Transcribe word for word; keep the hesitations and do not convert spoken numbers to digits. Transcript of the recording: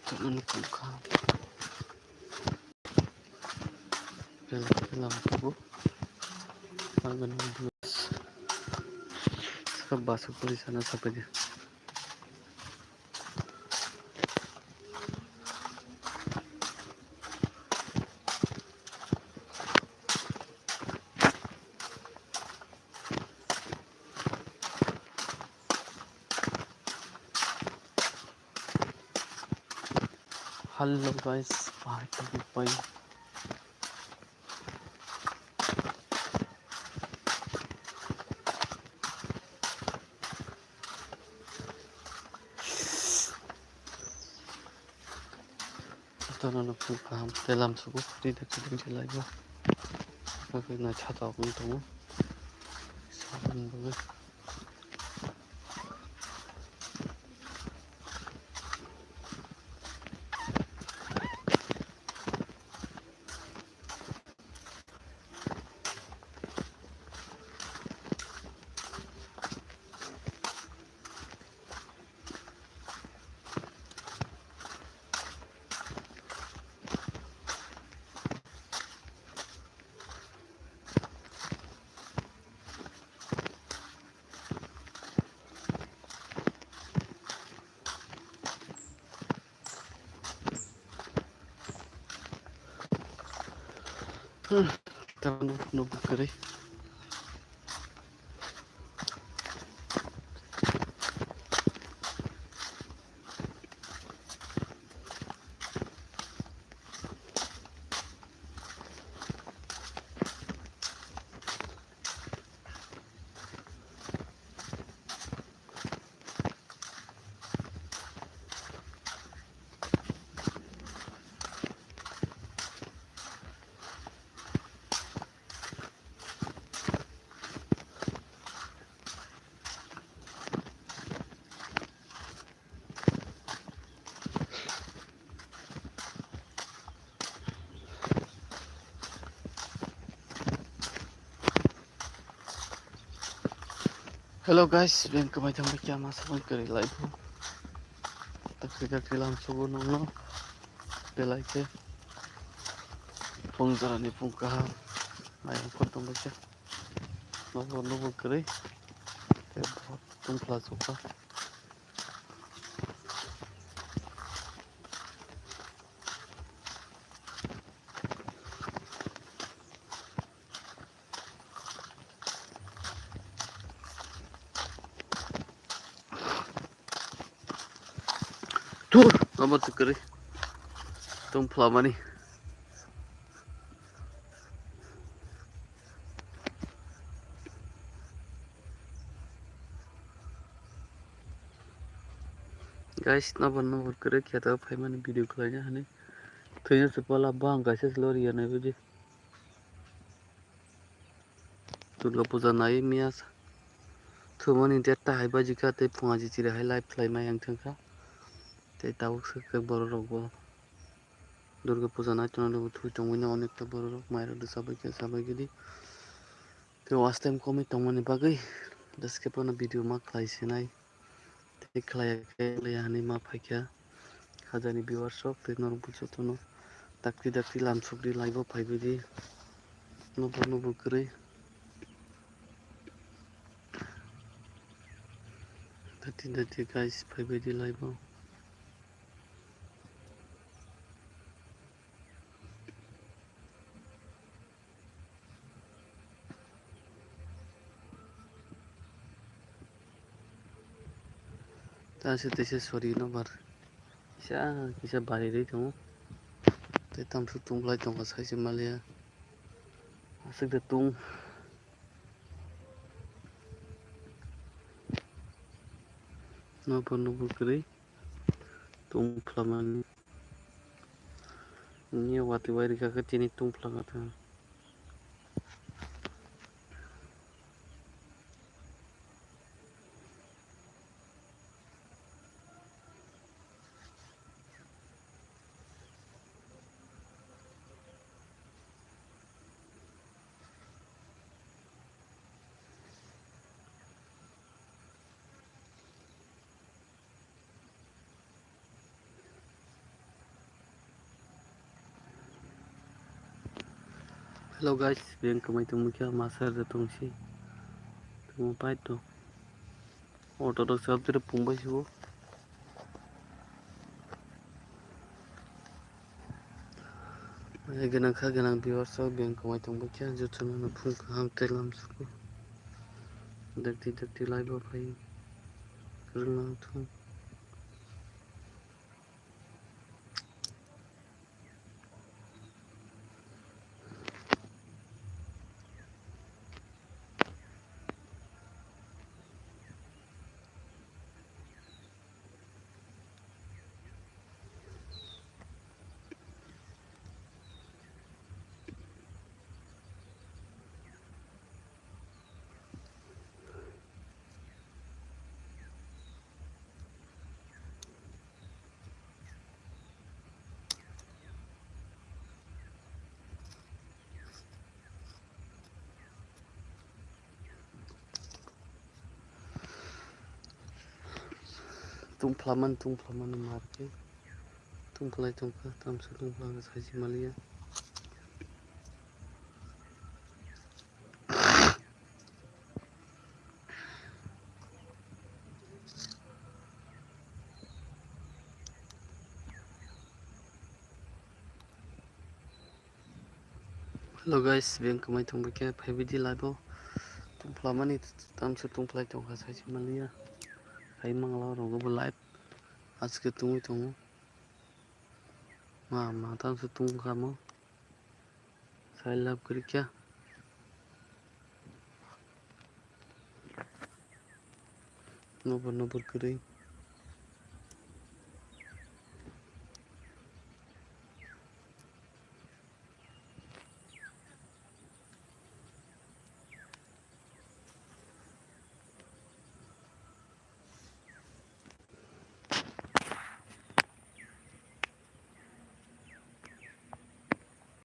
Tamo nukung kha. Belai khe lam kubu. Ang nang bus. Saka bus police ano sapai di. Hello guys, bahai tongwi pai. Jotono no phung kaham tei lam sugo free da kiding se laibo. Bagwi naithotok wng tongo. Saboni bagwi. Tabuk no bwkha rwi. Hello guys, beng kwbai thangbai kya ma sabon kwrwi lai pho. Takri takri lam sugo nongno belai khe phung jora ni phung kaham mai khon tongbai khe. Nobo nobo kwrwi tei bo tongphla chukha. Tur, abo tu kwrwi. Tongphla mani. Guys, nobar nobar kwrwi khe ta phaimani video khlaina hinwi. Thwino se pala bang kaisa se lori ya nai bidi. Durga puja nai miya sa. Thumani date ta hai baji kha tei phunga ji chiri hai live khlai mai ang thang kha. Tei tabuk se khe borok rok bo Durga puja nai tongna lugo thui tongwi no onek ta borok rok mai rok rwchap bai khe chabai gidi. Tei watch time komwi tongmani bagwi just khe phano video ma khlai sinai. Tei khlai ya khe le hinwi ma phaikha. Hajani viewers rok tei norok bo jotono dakti dakti lamsok di live o phaibai di. Nobo nobo kwrwi. Dakti dakti guys phaibai di live o. Ta se teisa sori no bar. Kisa, kisa bari ri tongo. Tei tamsok tongblai tongkha saise maliya. Aswk de tong. Nobo nobo kwrwi tong phlamani. Nini watwi bai rikha khe tini tong phlaka ta. Hello guys, beng kwmai tongmikha masa rwtong si. Tongmo pai to. Auto rok sab dire pungbai sibo. Gwnang kha gwnang viewers rok, beng kwmai tongmikha jotono no phung kaham tei lam suku. Dakti dakti live o phai kwrwng lang thung. Tungphlamani, tungphlamani market. Tungphlai tongkha, tamsa tungphla khe saisi maliya. Hello guys, beng kwmai tongbai khe phaibaidi live o. Tungphlamani tamsa tungphlai tongkha saisi maliya. Phai mangla rogo bo live. Aske tungwi tongo. Ma, ma tamsa tungkha mo. Sai love kwrwi kya? Nobor nobor kwrwi.